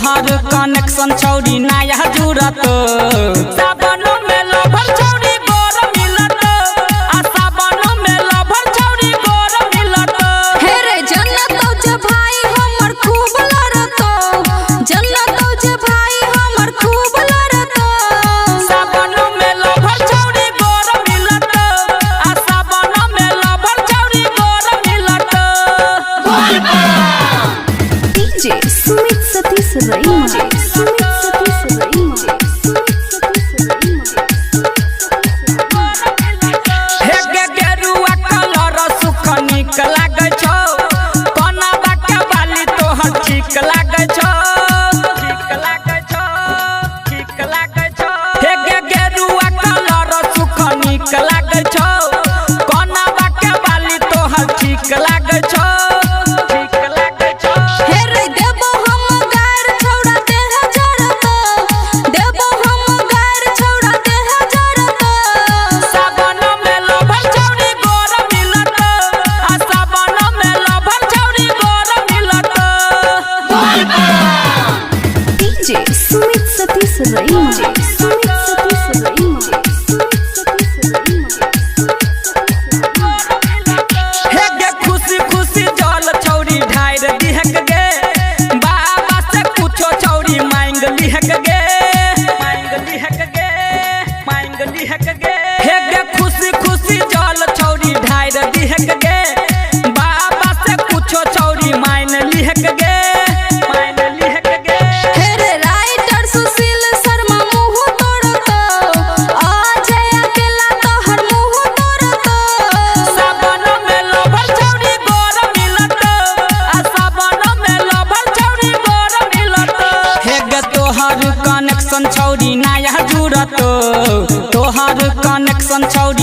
तोहर कनेक्शन छौरी नया जुड़त। सावन में लभर छौरी गोर मिलत, आ सावन में लभर छौरी गोर मिलत। हे रे जनतो जे भाई हमर खूब लड़तो, जनतो जे भाई हमर खूब लड़तो। सावन में लभर छौरी गोर मिलत, आ सावन में लभर छौरी गोर मिलत। डीजे सुमित सतीश रईमा, सुमित सतीश रईमा, सुमित सतीश रईमा। हे गे गेरुआ कलर सुख नीक लागै छौ, कनबा के बाली तोहर ठीक लागै छौ, ठीक लागै छौ, ठीक लागै छौ। हे गे गेरुआ कलर सुख नीक लागै छौ, कनबा के बाली तोहर ठीक लागै छौ, ठीक लागै छौ। हे रे देबो हम गार छौड़ा देह जरतो, देबो हम गार छौड़ा देह जरतो। सावन में लभर छौरी गोर मिलत, आ सावन में लभर छौरी गोर मिलत। डीजे सुमित सतीश रईमा, सुमित सतीश रईमा, सुमित सतीश रईमा। हे गे खुशी खुशी जल छौरी ढाइर दिहक गे, बाबा से कुछो छौरी मांग लिहक गे, मांग लिहक गे, मांग लिहक गे। हे गे खुशी खुशी जल छौरी ढाइर दिहक गे, बाबा से कुछो छौरी मांग लिहक गे, मांग लिहक गे। हे रे राइटर सुशील शर्मा मुँह तोड़तो, अजय अकेला तोहर मुँह तोड़तो। सावन में लभर छौरी गोर मिलत, आ सावन में लभर छौरी गोर मिलत। हे गे तोहर कनेक्शन छौरी नया जुड़त, तोहर कनेक्शन छौरी